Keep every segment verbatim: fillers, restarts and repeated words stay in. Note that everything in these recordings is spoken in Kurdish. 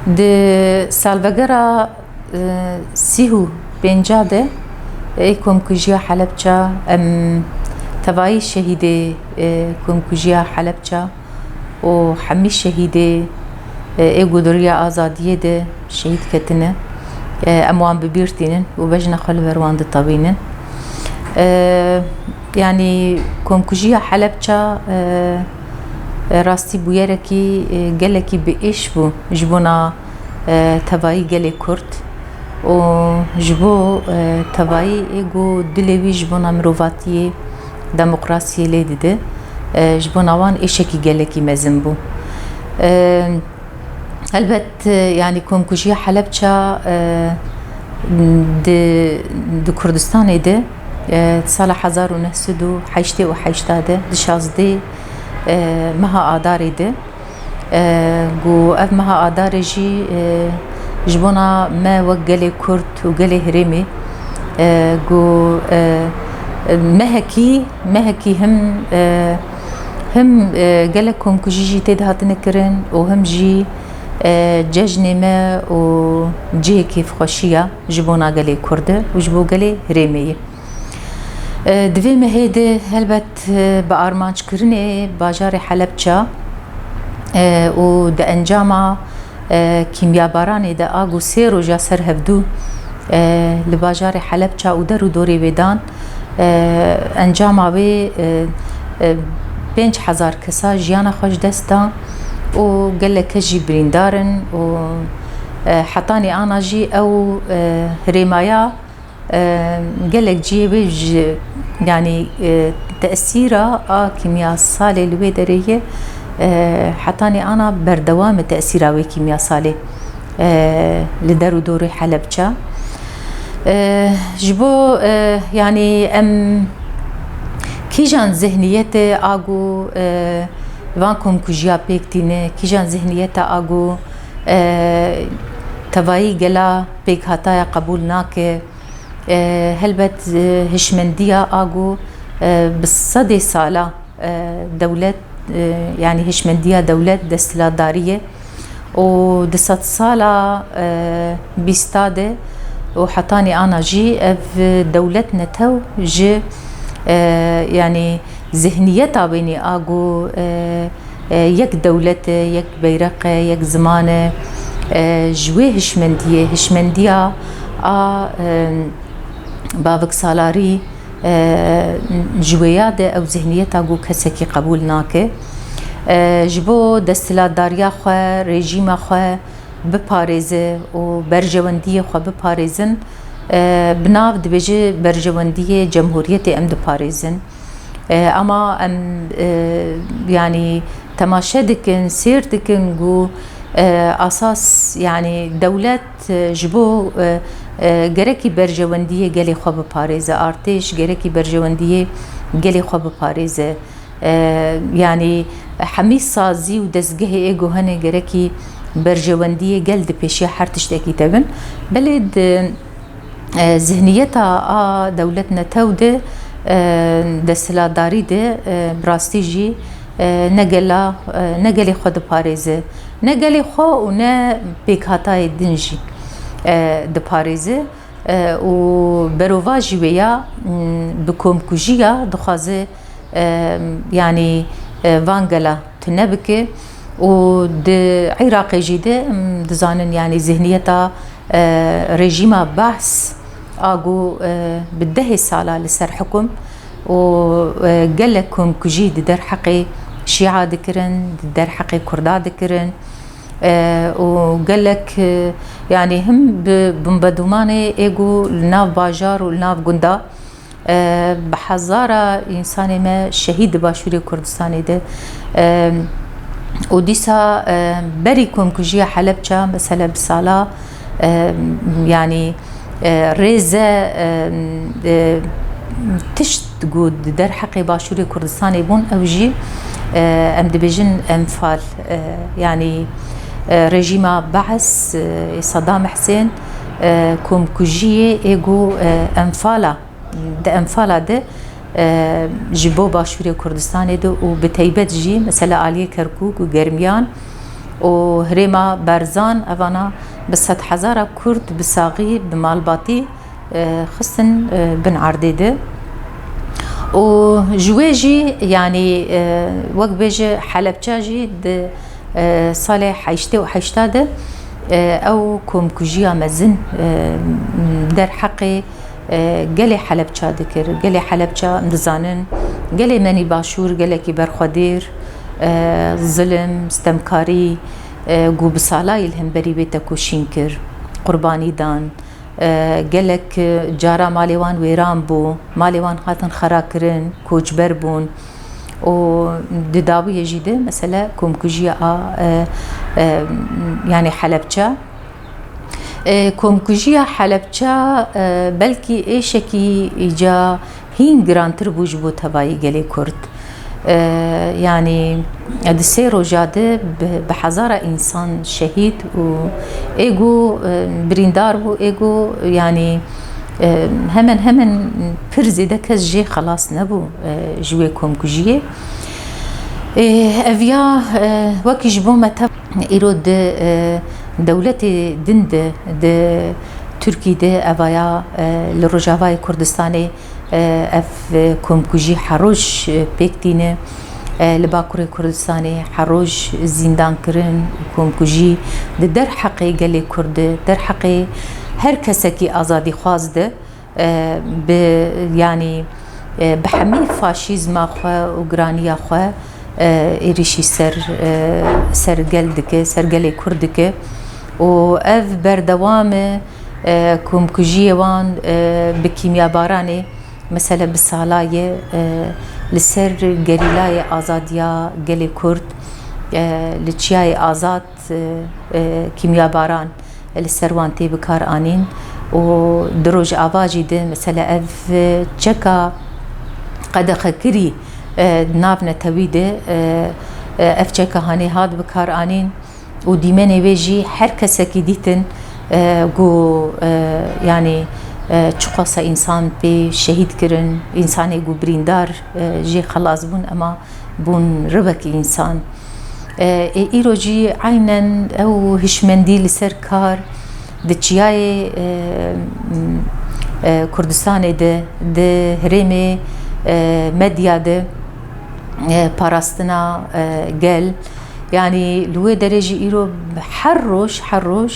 Di salvegera, e, sî û pênca de ê Komkujiya Helebça, em tevayî şehîdê, e, Komkujiya Helebça û hemî şehîdê, e, ê guduriya azadiyê de şehîd ketine, e, em wan bi bîr tînin û bejna xwe li ber wan ditewînin. E, yanî Komkujiya Helebça, e, e, rastî bûyerekî, e, gelekî bi êş bû ji bona, e, tevayî gelê Kurd û ji bo, e, tevayî ê ku dilê wî ji bona mirovatiyê, demokrasiyê lê dide, e, ji bona wan êşekî gelekî mezin bû. E, helbet, e, yanî Komkujiya Helebça, e, di, di Kurdistanê de, e, di sala hezar û neh sed û heştê û heşt de, di şazdê, e, meha Adarê de, e, ku ev meha Adarê jî, e, ji bona me wek gelê Kurd û gelê herêmê, e, ku, e, mehekî, mehekî him, e, him, e, gelek komkujî jî tê de hatine kirin û him jî, e, cejnê me û cihê kêfxweşiya ji bona gelê Kurd e û ji bo gelê herêmê ye. E, di vê mehê de helbet, e, bi armanckirinê bajarê Helebça, e, û di encama, e, kîmyabaranê de a ku sê roja ser hevdû, e, li bajarê Helebça û der û dorê wê dan, e, encama wê, e, e, pênc hezar kesa jiyana xwe ji dest dan û gelek kes jî birîndar in û, e, hetanî ana jî ew, e, herêmaya E, gelek cihê wê ji, yanî, e, tesîra a kîmyasalê li wê derê ye, e, hetanî ana berdewam e tesîra wê kîmyasalê, e, li der û dorê Helebça. E, ji bo, e, yanî em kîjan zihniyetê a ku, e, van komkujiya pêk tîne, kîjan zihniyeta a ku, e, tevayî gela pêkhataya qebûl nake, E, helbet, e, hişmendiya a ku, e, bi sedê sala, e, dewlet, e, yanî hişmendiya dewlet desthilatdarî ye û di sedsala, e, bîsta de û hetanî ana jî ev dewlet netew ji, e, yanî zihniyeta wênî a ku, e, e, yek dewlet e, yek beyreq e, yek ziman e, e, ji wê hişmendiyê, hişmendiya a, e, bavik salarî, e, ji wêya de ew zihniyeta ku kesekî qebûl nake. E, ji bo desthilatdariya xwe, rejîma xwe biparêze û berjewendiyê xwe biparêzin, e, bi nav dibêje berjewendiyê cemhuriyetê em diparêzin. E, ama em, e, yanî temaşe dikin, sêr dikin ku, e, asas, yanî dewlet, e, ji bo, e, e, gerekî berjewendiyê gelê xwe biparêze, artêş gerekî berjewendiyê gelê xwe biparêze. E, yanî hemî sazî û dezgehê ê ku hene gerekî berjewendiyê gel di pêşiya her tiştekî de bin. Belê di e, zihniyeta a dewlet netew de, e, desthilatdarî de, e, bi rastî jî, e, ne gela, e, ne gelê xwe diparêze, ne gelê xwe û ne pêkhatayê din jî, e, diparêze, e, û berovajî wê ya, m, bi komkujiya dixwaze, e, yanî, e, van gela tune bike û di Iraqê jî de, em dizanin, yanî zihniyeta, e, rejîma Behs a ku, e, bi dehê sala li ser hikum û, e, gelek komkujî di derheqê Şîa dikirin, di derheqê Kurda dikirin, e, û gelek, e, yanî him bi bombardûmanê ê ku li nav bajar û li nav gunda, E, bi hezara însanê me şehîd di Başûrê Kurdistanê de. E, û dîsa, e, berî komkujiya Helebça, mesele bi sala, e, yanî, e, rêze, e, e, tişt ku di derheqê Başûrê Kurdistanê bûn, ew jî, e, em dibêjin enfal, e, yanî, e, rejîma Bees, e, Saddam Husên, e, komkujiyê ê ku, e, enfala di enfala de, e, ji bo Başûrê Kurdistanê de û bi teybet jî mesela aliyê Kerkûk û Germiyan û herêma Barzan, evana bi sedhezara Kurd bi saxî, bi malbatî, e, xistin, e, bin erdê de. Û ji wê jî, yanî, e, wek bêje Helebça jî di, e, salê heştê û heşta de, e, ew komkujiya mezin, e, derheqê, e, gelê Helebça dikir. Gelê Helebça, em dizanin, gelê me nî Başûr gelekî berxwedêr, e, zilim, stemkarî, e, ku bi salayî li hemberî wê tekoşîn kir, qurbanî dan. E, gelek, e, cara malê wan wêran bû, malê wan hatin xera kirin, koçber bûn. Û di dawiyê jî de mesele komkujiya a, e, e, yanî Helebça. E, komkujiya Helebça, e, belkî êşekî îca hîn girantir bû ji bo tevayî gelê Kurd. E, yanî di sê roja de bi, bi hezara însan şehîd û ê ku, e, birîndar bû, ê ku, yanî, e, hemen hemen pir zêde kes jê xelas nebû, e, ji wê komkujiyê. E, ev ya, e, wekî ji bo me tev-, îro di, e, dewletê din de, di Tirkî de, evaya, e, li Rojavayê Kurdistanê, e, ev, e, komkujî her roj, e, pêk tîne. E, li Bakurê Kurdistanê her roj zîndankirin û komkujî di derheqê gelê Kurd de, derheqê her kesekî azadîxwaz de, e, bi, yanî, e, bi hemî faşîzma xwe û giraniya xwe, e, êrîşî ser, e, ser gel dike, ser gelê Kurd dike. Û ev berdewam e, e, komkujiyê wan, e, bi kîmyabaranê, mesele bi sala ye, e, li ser gerîlayê azadiya gelê Kurd, e, li Çiyayê Azad, e, e, kîmyabaran li ser wan tê bikar anîn û di Rojava jî de, mesele ev çeka qedexekirî, e, di nav netewî de, e, e, ev çeka hanê hat bikar anîn. Û dîmenê wê jî her kesekî dîtin, e, ku, e, yanî, e, çiqasa însan pê şehîd kirin, însanê ku birîndar, e, jê xelas bûn, ema bûn ribekî însan. E, ê îro jî eynen ew hişmendî li ser kar di çiyayê, e, m, e, Kurdistanê de, di herêmê, e, medya de, e, parastina, e, gel, Yanî li wê derê jî îro her roj, her roj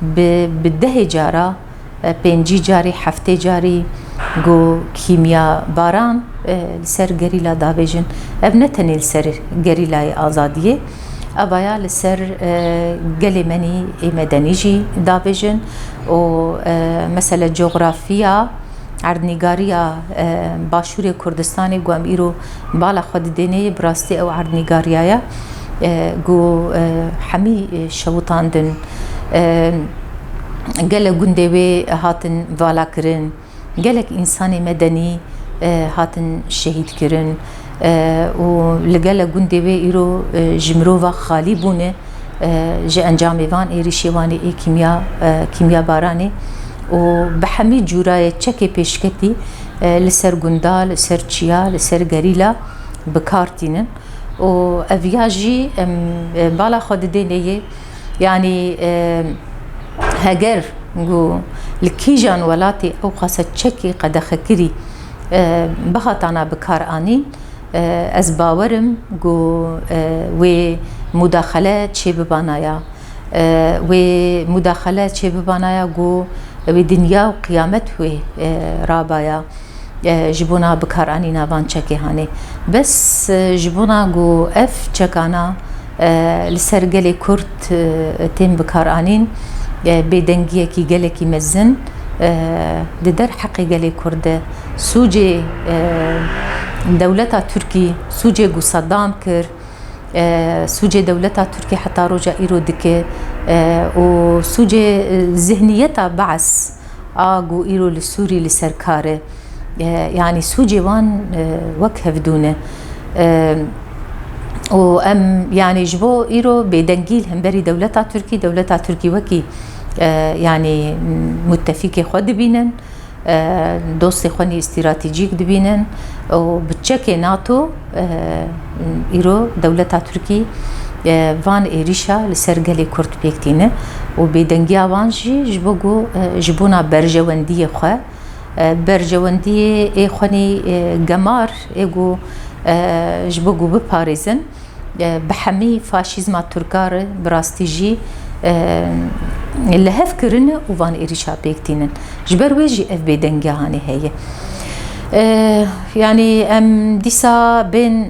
bi, bi dehê cara, e, pêncî carî, heftê carî ku kîmyabaran, e, li ser gerîla davêjin. Ev ne tenê li ser gerîlayê azadiyê, evaya li ser, e, gelê me nî ê medenî jî davêjin û, e, mesele coxrafiya, Erdnîgariya, e, Başûrê Kurdistanê ku em îro bala xwe didêne yê, bi rastî ew erdnîgariya ye, e, ku, e, hemî, e, şewitandin, e, gelek gundê wê hatin valakirin, gelek însanê medenî, e, hatin şehîdkirin, e, û li gelek gundê wê îro, e, ji mirova xalî bûne. e, ji encamê van êrîşê wan ê kîmya, e, kîmyabaranê û bi hemî cûrayê çekê pêşketî, e, li ser gunda, li ser çiya, li ser gerîla bi kar tînin. Û ev ya jî em, e, bala xwe didêne yê, yanî, e, heger ku li kîjan welatê ew qasa çekê qedexekirî, e, bihatana bi kar anîn, E, ez bawer im ku, e, wê mudaxele çêbibanaya. E, wê mudaxele çêbibanaya ku wê dinya û qiyamet wê, e, rabaya, e, ji bona bikaranîna van çekê hanê. Bes, e, ji bona ku ev çekana, e, li ser gelê Kurd, e, tên bikaranîn, e, bêdengiyekî gelekî mezin, e, di derheqê gelê Kurd de. Sûcê, e, dewleta Tirkî, sûcê ku Saddam kir, e, sûcê dewleta Tirkî heta roja îro dike, e, û sûcê, e, zihniyeta Be's a ku îro li Sûrî li ser kar e. E, yanî sûcê wan, e, wek hevdû ne. E, û em, yanî ji bo îro bêdengî li hemberî dewleta Tirkî, dewleta Tirkî wekî, e, yanî mutefîkê xwe dibînin, e, dostê xwe nî stratejîk dibînin û bi çekê nato, e, îro dewleta Tirkî, E, van êrîşa li ser gelê Kurd pêk tîne û bêdengiya wan jî ji bo ku, e, ji bona berjewendiyê xwe, e, berjewendiyê ê xwenî, e, gemar ê ku, e, ji bo ku biparêzin, e, bi hemî faşîzma Tirka re bi rastî jî, e, li hev kirine û van êrîşa pêk tînin. Ji ber wê jî ev bêdengiya hanê heye. E, yanî em dîsa bên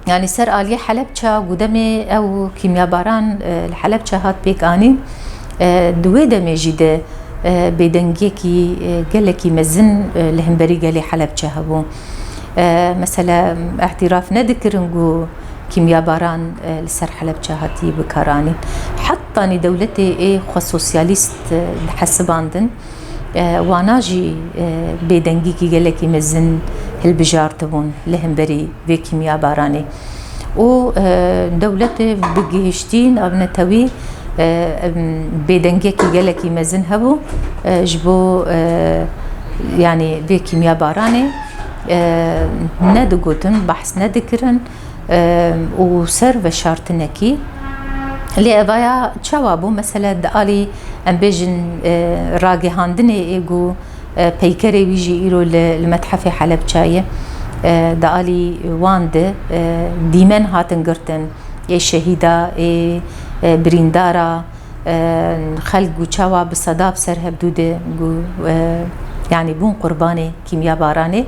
Yanî ser aliyê Helebça, ku demê ew kîmyabaran, e, li Helebça hat pêk anîn, e, di wê demê jî de, e, bêdengiyekî, e, gelekî mezin, e, li hemberî gelê Helebça hebû. E, mesela, îtiraf nedikirin ku kîmyabaran, e, li ser Helebça hatî bikaranîn. Hetanî dewletê ê xwe sosyalîst, e, dihesibandin. E, wana jî, e, bêdengîkî gelekî mezin hilbijartibûn li hemberî vê kîmyabaranê. Û, e, dewletê bi gihiştî navnetewî, e, em, bêdengiyekî gelekî mezin hebû, e, ji bo, e, yanî vê kîmyabaranê, e, nedigotin, behs nedikirin. Û ser veşartinekî. Lê evaya çawa bû? Mesela di alî, em bêjin, e, ragihandinê ê ku, e, peykerê wî jî îro li, li Methefê Helebçayê, e, di alî wan de, e, dîmen hatin girtin, ê şehîda, ê, e, birîndara, e, xelk ku çawa bi seda bi ser hevdû de ku, e, yanî bûn qurbanê kîmyabaranê.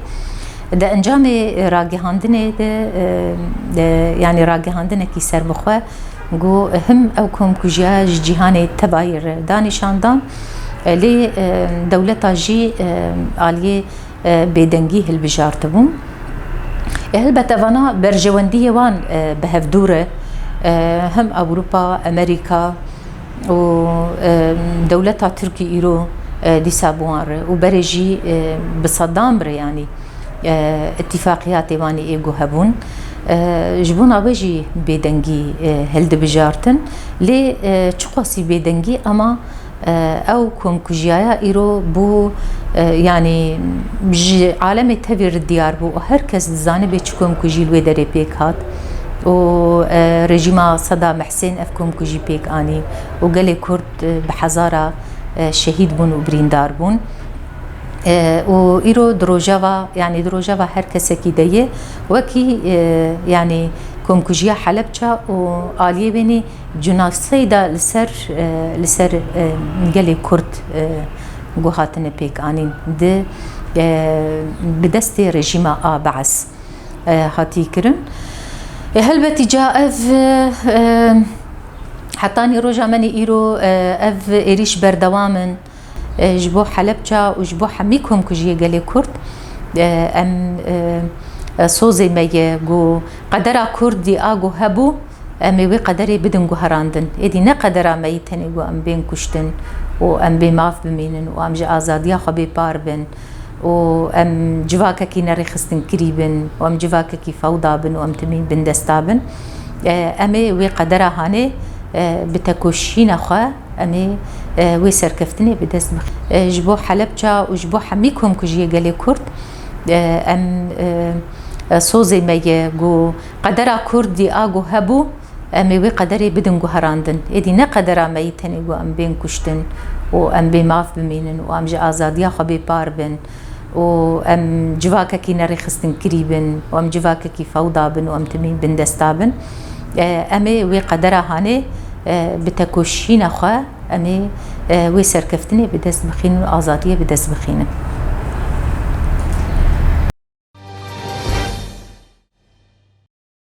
Di encamê ragihandinê de, e, e, yanî ragihandinekî serbixwe ku him ew komkujiya ji cîhanê tevayî re danîşandan, e, lê, e, dewleta jî, e, aliyê e, bêdengî hilbijartibûn. E, helbet evana berjewendiyê wan, e, bi hevdû re, e, him Ewropa, Amerîka û, e, dewleta Tirkî îro, e, dîsa bi wan re û berê jî, e, bi sedan re, yanî, e, îtîfaqiyatê wan ê ku hebûn, e, ji bona wê jî bêdengî, e, hildibijartin. Lê, e, çiqasî bêdengî, ama E, ew komkujiyaya îro bû, e, yanî ji alemê tevî re diyar bû û her kes dizanibê çi komkujî li wê derê pêk hat û, e, rejîma Sedam Husên ev komkujî pêk anî û gelê Kurd, e, bi hezara, e, şehîd bûn û birîndar bûn. E, û îro di rojeva, yanî di rojeva her kesekî de ye, wekî, e, yanî komkujiya Helebça û aliyê wênî Cunaseyda li ser, e, li ser, e, gelê Kurd, e, ku hatine pêk anîn di, e, bi destê rejîma a Bees, e, hatî kirin. E, helbetî ca ev, e, e, hetanî roja me nî îro, e, ev êrîş berdewam in. E, ji bo Helebça û ji bo hemî komkujiyê gelê Kurd, e, em, e, e, sozê me ye ku qedera Kurdî a ku hebû, em ê wê qederê bidin guherandin. Êdî ne qedera me yî tenê ku em bên kuştin û em bê maf bimînin û em ji azadiya xwe bê par bin û em civakekî nerêxistinkirî bin û em civakekî fewda bin û em timîn bindesta bin. E, em ê wê qedera hanê, e, bi tekoşîna xwe, em ê, e, wê serkeftinê bi dest bixin. E, ji bo Helebça û ji bo hemî komkujiyê gelê Kurd, e, em, e, e, sozê me ye ku qedera Kurdî a ku hebû, em ê wê qederê bidin guherandin. Êdî ne qedera me yî tenê ku em bên kuştin û em bê maf bimînin û em ji azadiya xwe bê par bin û em civakekî nerêxistinkirî bin û em civakekî fewda bin û em timîn bindesta bin. E, em ê wê qedera hanê, e, bi tekoşîna xwe, em ê, e, wê serkeftinê bi dest bixînin û azadiyê bi dest bixînin.